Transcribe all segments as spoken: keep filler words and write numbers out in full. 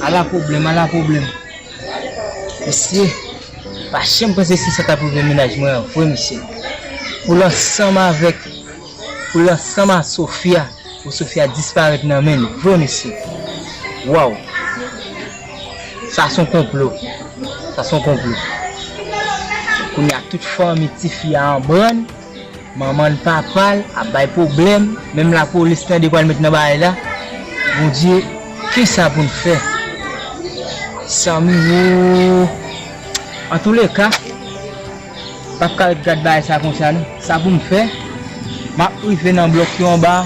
Ala pwoblèm, ala pwoblèm. Mesye, pa janm panse se sa k ap rive mennaj mwen an vre, mesye. Pou l ansanm avèk, pou l ansanm a Sofia, pou Sofia disparèt nan men l vre, mesye. Waw. Sa se yon konplo. Sa se yon konplo. Kounye a tout fanmi tifi a an brann. Manman l, papa l ap bay pwoblèm, menm lapolis tande pral met nan bagay la. Bondye, kisa pou n fè? Zanmi yo, antouleka, m p ap ka ret gad bagay sa konsa non. Sa pou m fè, m ap rive nan blòk yo anba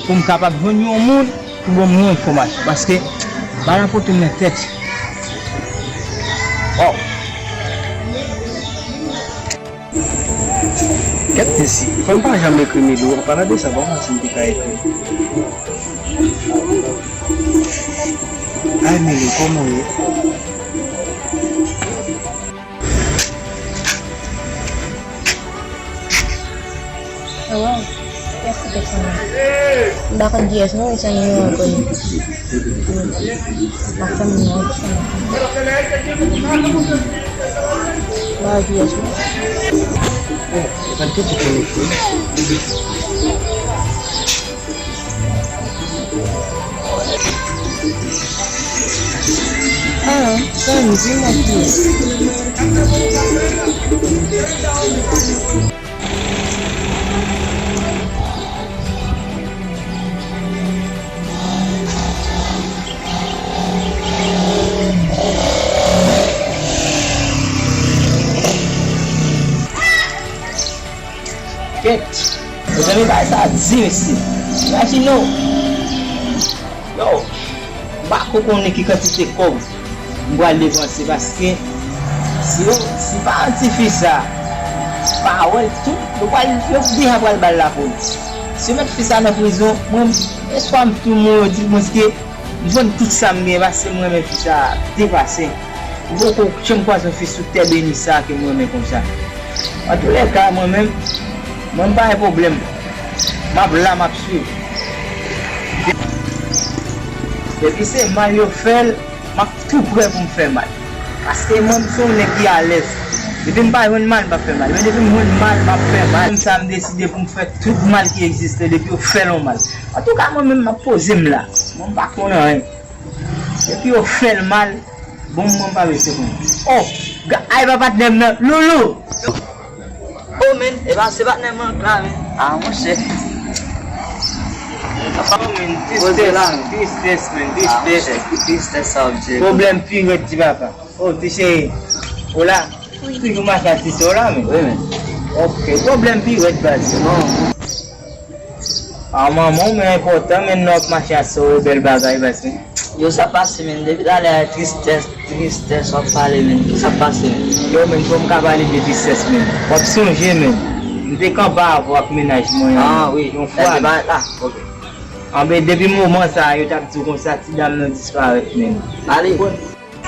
pou m kapab jwenn yon moun pou ban m yon enfòmasyon, paske bagay la pote m nan tèt. Waw. Kèt mesye, fò m pa janm ekri Milou, an palan de sa, pa m wè si m te ka ekri. Ay, Milou, kòman w ye? Waw, kiyès ki te konnen? M pa konn kiyès non, se yon nimewo enkoni. Mwen fè moun nan opsyon. Ba kiyès non. Ah, Sandy, mwen kiyès? Kèt! Mezanmi, bagay sa di, mesye. Imajine w. Yo, m pa ko konnen ki kantite kòb m pral depanse, paske si yo, si paran tifi sa pa wè l, tout, yo pral, yo deja pral ba l lapolis. Si yo met fi sa nan prizon, mwen, eswa m tou mouri, yo di l, mwen, m vann tout sa m genyen, paske m renmen fi sa depase. M poko janm kwaze yon fi sou tè beni sa ke m renmen konsa. Antouleka, mwen menm, mwen m pa gen pwoblèm. M ap la, m ap swiv. Depi se mal yo fè l, m ap tou prè pou m fè mal. Paske mwen, m se yon nèg ki alèz. Depi m pa jwenn mal, m p ap fè mal. Men depi m jwenn mal, m ap fè mal. Konsa, m deside pou m fè tout mal ki egziste. Depi yo fè l yon mal. Antouka, mwen menm, m ap poze m la. Mwen, m pa konn anyen. Epi yo fè l mal. Bon, mwen pa bezwen konnen. Oh, ga-, ay, pa patnè m nan. Loulou! Oh, men, e pa se patnè m nan la, men. Ah, monchè. Oh, men, tristès, tristès, men, tristès. Ah, monchè, ki tristès sa, monchè. Pwoblèm pi rèd, ti papa. Oh, ti cheri. Ou la? Wi. Toujou mache ak ti sè w la, men? Wi, men. Ok, pwoblèm pi rèd, baz. Bon. Ah, manman, w men enpòtan, men nan w ap mache ak sè w yo, bèl bagay, baz, men. Yo, sa pase, men. Depi talè a, tristès, tristès, w ap pale, men. Ki sa pase, men? Yo, men, fò m ka pale de tristès, men. W ap sonje, men. M te kanpe avè w ak mennaj mwen an. Ah, wi. Yon fwa. Sa se pa la. Ok. Anben, depi moman sa a, yo t ap di w konsa, ti dam nan disparèt, men. Ale.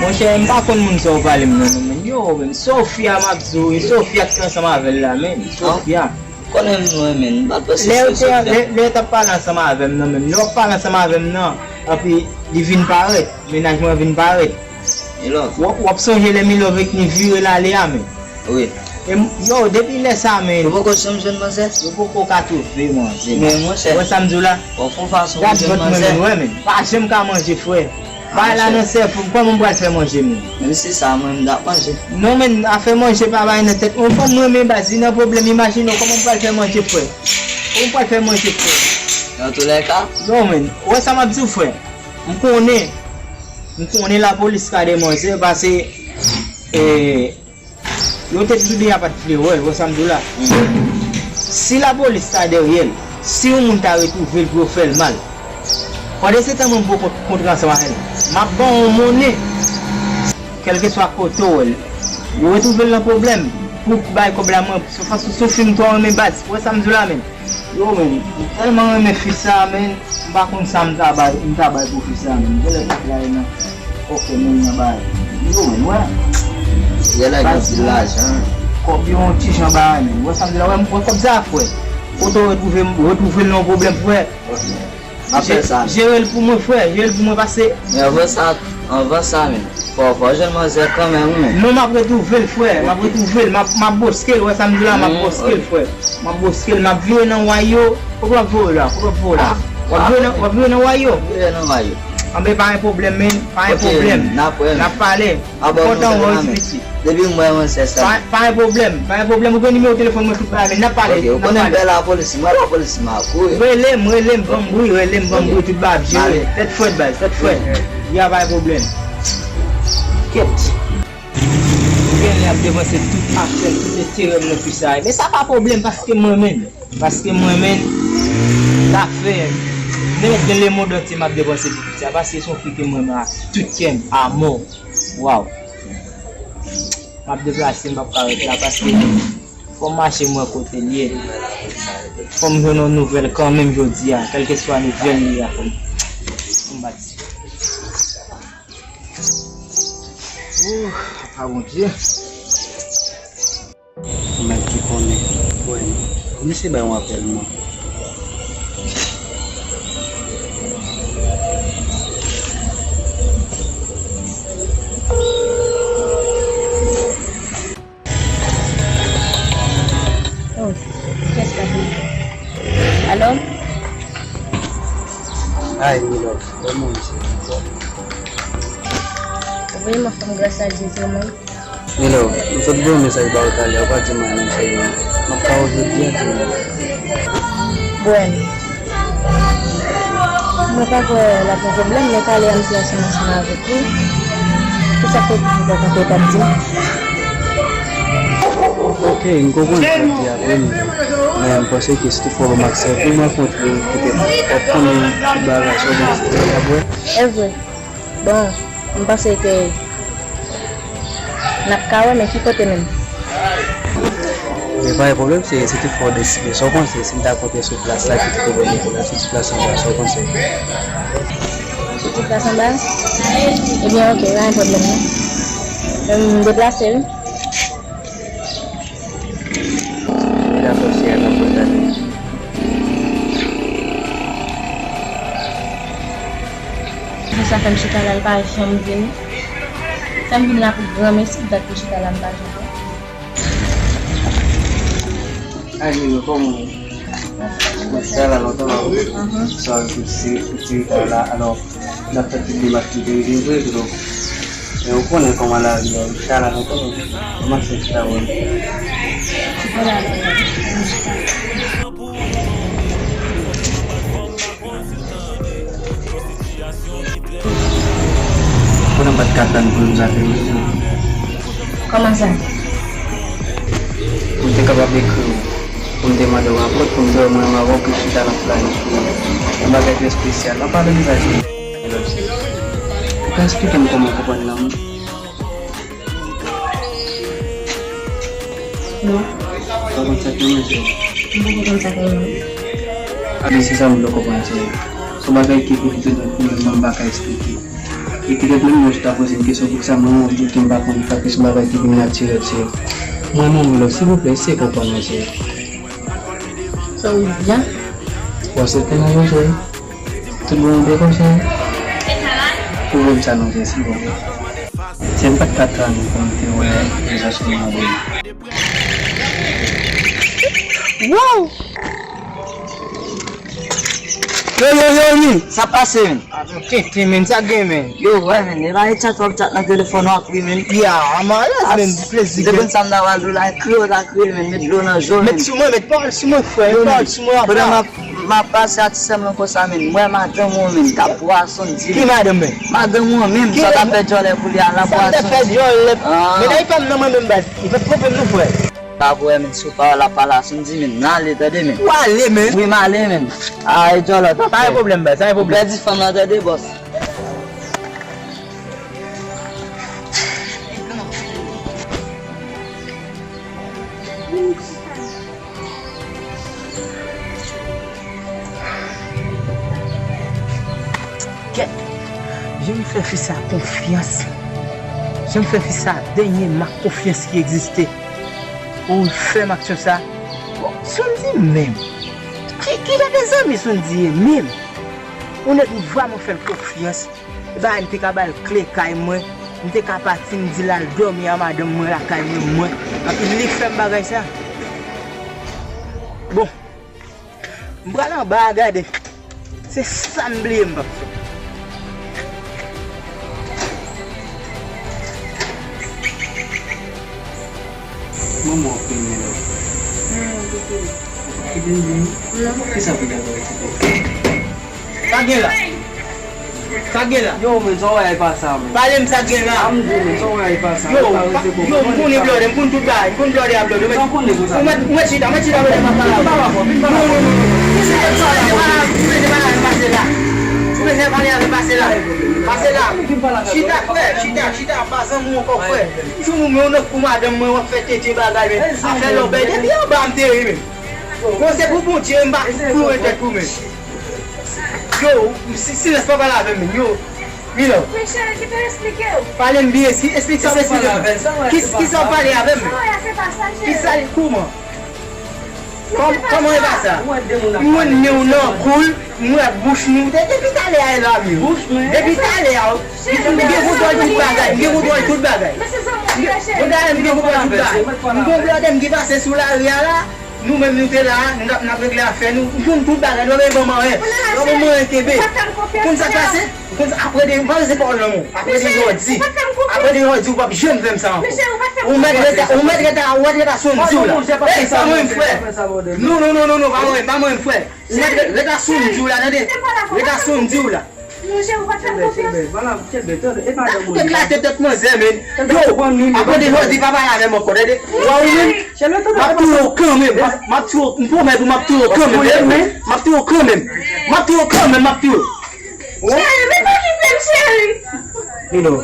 Monchè, m pa konn moun sa w pale m nan, non, men. Yo, men, Sofia, m ap di w, e Sofia ki te ansanm avè l la, men. Sofia. Konnen m wè, men. M pa panse se Sofia. Lè, lè yo t ap pale ansanm avè m nan, men. Lè w ap pale ansanm avè m nan, epi li vin parèt, mennaj mwen vin parèt. Milove. W ap, w ap sonje lè Milove vin vire l ale a, men. Wi. E m-, yo, depi lè sa, men. Yo poko janm jwenn manzè? Yo poko ka twouve manzè. Men, monchè. Wè sa m di w la? W ap fè yon fason pou jwenn manzè. Gad vant mwen, men, wè, men. Pa janm ka manje, frè. Bagay la nan sèvo m, kòman m pral fè manje, men? Menm si sa, mwen, m t ap manje. Non, men, afè manje pa bay nan tèt mwen. Fanm mwen, men, baz, li nan pwoblèm, imajine w, kòman m pral fè manje, frè? Kòman m pral fè manje, frè? Nan toulèka. Non, men, wè sa m ap di w, frè. M konnen, m konnen lapolis ka de manzè, paske, eh, yo te di deja pa t vle wè l, wè sa m di w la. Si lapolis ta dèyè l, si yon moun ta retwouve l pou yo fè l mal, pandan se tan mwen m poko kontre ansanm avè l, m ap ba w yon monnen, kèlkeswa kote w wè l, yo retwouve l nan pwoblèm, pou bay kòb la mwen, se yon fason, se yon fi m twò renmen baz, wè sa m di w la menm. Yo, men, m tèlman renmen fi sa, men, m pa konn sa m ta bay, m ta bay pou fi sa, men. Genlè tout la, e nan, ok, men nan bay. Yo, men, wè. Genlè gen anpil lajan. Kòb yo yon ti jan bagay, men. Wè sa m di la, wè, m wè kòb sa, frè. Kote w retwouve m, retwouve l nan yon pwoblèm, frè. Ok. M ap fè sa. Jere l pou mwen, frè. Jere l pou mwen, pase. Men, wè sa. Anvan sa menm, fò, fò jwenn manzè kanmenm, wi, men. Non, m ap retwouve l, frè. M ap retwouve l. M ap, m ap boske l. Wè sa m di la, m ap boske l, frè. M ap boske l. M ap vire nan way yo. Kote w ap voye w la? Kote w ap voye w la? W ap vire nan, w ap vire nan way yo? Vire nan way yo. Anben, pa gen pwoblèm, men. Pa gen pwoblèm. N ap wè, men. N ap pale. M kontan wè w tou, pitit. Depi m wè manzè sa. Pa, pa gen pwoblèm, pa gen pwoblèm. Ou gen nimewo telefòn mwen, tout bagay, men n ap pale. Ok, ou konnen m pè lapolis, m wè lapolis, m a kouri. Rele m, rele m, ban m bri, rele m, ban m bri, tout bagay ap jere. Tèt frèt, baz, tèt frèt. Ya, pa gen pwoblèm. Kèt. Ou genlè ap depanse tout afè m, tout enterè m nan fi sa a. Men sa pa pwoblèm, paske m renmen l. Paske m renmen l, zafè m. Menm gen lemonn antye m ap depanse pou fi sa a, paske se yon fi ke m renmen ak tout kè m, amò. Waw. M ap deplase, m p ap ka ret la paske fò m mache m wè kote l ye. Fò m jwenn yon nouvèl kanmenm jodi a, kèlkeswa nouvèl li a, fò m, fò m pati. Ooh, papa Bondye. Ou menm ki konnen. Bon, misye bay yon apèl mwen. Oh, kiyès k ap rele? Alo? Hi, my love. Kòman w ye? Wi, m anfòm, gras a Dye, se ou menm? Hello, m sot voye yon mesaj ba ou talè, ou pa di m anyen, cheri. M ap pa ou jodi a, cheri. Bwen. Mwen pa kwè l ap gen pwoblèm, men talè a m te ansanm ansanm avèk li. Se sa k fè m pa kontan w t ap di m. Ok, m konprann sa w di a vre, men, men m panse ke si toutfwa w pa m aksepte, m rankontre w, petèt w ap konnen tout bagay sa w panse, w ap wè. E vre. Bon, m panse ke n ap ka wè, men ki kote menm? Men pa gen pwoblèm, se, se tout fò deside sa w panse, si m ta konte sou plas la, ki te pwoblèm pou la, sou ti plas anba, sa w panse? Sou ti plas anba? Ebyen, ok, pa gen pwoblèm non. M deplase, wi. Dakò, cheri, n ap kontakte. Sa fè m chita la, l pa janm vini. Fè m vin la pou granmesi, dat pou chita la, m pa janm vini. Ay, Milo, kòman w ye? Mwen chita la lontan, la, wi. Sa, pou ti, pou ti reta la, alò, n ap fè tout demach ki te rive vre, tou. Men ou konnen kòman lavi a, ou chita la lontan, ou mache chita wè. Konnen m pa t ka tann pou nou sa fè mesye. Kòman sa? Pou m te kapab ekri w, pou m te mande w rapò, pou m te wè mwen menm avè w pou chita nan planifye yon bagay trè espesyal. Anpalan de sa, cheri. Ou ka eksplike m kòman w konprann lanmou? Non. Ou pa konn sa k renmen, cheri? M poko konn sa k renmen. A, men se sa m vle w konprann, cheri. Se yon bagay ki pwofite de ou, men mwen m pa ka eksplike. E petèt menm lè w ta poze m kesyon pou sa, mwen menm, m di w ke m pa konn, paske se yon bagay ki vin natirèl, cheri. Mwen, mwen, mwen, silvouplè, eseye konprann mwen, cheri. Sa w di a? Ou aksepte m avè w, cheri? Tout bon, ou dakò, cheri? Pwouve m sa non, cheri, silvouplè. Cheri, m pa t ka tann pou m te wè vizaj ou nan men. Wow! Yo, yo, yo, men, sa pase, men. Ah, tenten, men, sa gen, men. Yo, wè, men, e pa e tchat w ap tchat nan telefòn w ap ri, men. Ya, m alèz, men, plezi. Depi sa m ta pral di w la, kriye w ta kriye, men, met dlo nan je w, men. Met sou mwen, met pawòl sou mwen, frè, met pawòl sou mwen, frè. Pandan m ap, m ap pase a ti sè m lan konsa, men, m wè madanm ou, men, k ap bwè sonn di. Ki madanm, men? Madanm ou, men, sa w t ap fè djòlè pou li a, l ap bwè sonn di. Sa m t ap fè djòlè. Ah. Men, ay pa m nan mwen menm, baz. Li pa t twonpe m, non, frè. Pa vre, men, si w pa wè l ap pale a Sondy, men, m ale, tande, men. Ou ale, men? Wi, m ale, men. Ay, djòlòt, ok. Pa gen pwoblèm, baz, pa gen pwoblèm. Ou pèdi fanm nan, tande, bòs. Kèt! Jan m fè fi sa konfyans. Jan m fè fi sa dènye mak konfyans ki egziste. Ou fè m aksyon sa. Bon, Sondy menm. Ki, ki jan de zanmi Sondy ye menm? Ou nèk m vrèman fè l konfyans. Ba, m te ka ba l kle kay mwen. M te ka pati, m di l al dòmi a madanm mwen lakay mwen, mwen. Anpi li k fè m bagay sa. Bon. M pral anba a gade. Se sa m bliye m p ap fè. Manman w ap renmen la. Ki te di? Kisa pou gade w? Sa gen la? Sa gen la? Yo, men, sa w wè a pa sa, men. Pale m sa gen la. A m di w, men, sa w wè a pa sa. Yo, yo, m konnen blòdè, m konn tout bagay, m konn blòdè a blòdè. Ou mèt, ou mèt chita, mèt chita, blòdè, m ap pale avè w. Non, non, non, non. Ou bezwen pale avè m, pase la. Ou bezwen pale avè m, pase la. Pase la. Chita, frè, chita, chita, pa zanmi w ankò, frè. Jou m renmen w nan kou madanm mwen, w ap fè tete bagay, men. Afè lòbèy, depi anba m te ye, men. Bon, se pou Bondye, m pa foure tèt pou men. Yo, si, silans pa pale avè m, yo. Milo. Men cheri, kite m esplike w. Pale m byen, si, esplike sa w esplike m. Ki, kisa w pale avè m? Sa w wè a se pa sa, cheri. Kisa, kouman? Kòm, kòman e pa sa? M wè men w nan kou l, m wè bouch nou. De-, depi talè a e la, Milo. Depi talè a, m gen kontwòl tout bagay, m gen kontwòl tout bagay. Bon, dayè, m gen kontwòl tout bagay. M gon blòdè m ki pase sou lari a la. Nou menm nou te la, nou t ap, n ap regle afè nou. Nou konn tout bagay, nou pa bezwen ban m anyen. Nou pa ban m anyen kenbe. Ou konn sa k pase? Ou konn sa, apre de, m pa bezwen pawòl lanmou. Apre de jodi. Apre de jodi, ou p ap janm fè m sa ankò. Ou mèt rete, ou mèt rete, ou mèt rete sou m di w la. Ey, pa mwen m frè. Non, non, non, non, non, pa mwen, pa mwen m frè. Ou mèt rete sou m di w la, tande. Rete sou m di w la. Kenbe, kenbe, tande, e pa de moun. Ou te klate tèt manzè, men. Yo, apre de jodi, pa pale avè m ankò, tande. Wa ou menm, m ap touye w kanmenm. M ap, m ap touye w, m pwomèt ou, m ap touye w kanmenm, tande. M ap touye w kanmenm. M ap touye w kanmenm, m ap touye w. Cheri, men pa kite m, cheri. Milo,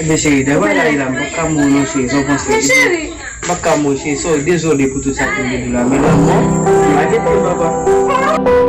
men cheri, dèyè bagay la, m pa ka mouri non, cheri, sa w panse? Men cheri. M pa ka mouri, cheri, so, dezole pou tout sa ke m te di w la, men lanmò, m pa kite w, papa.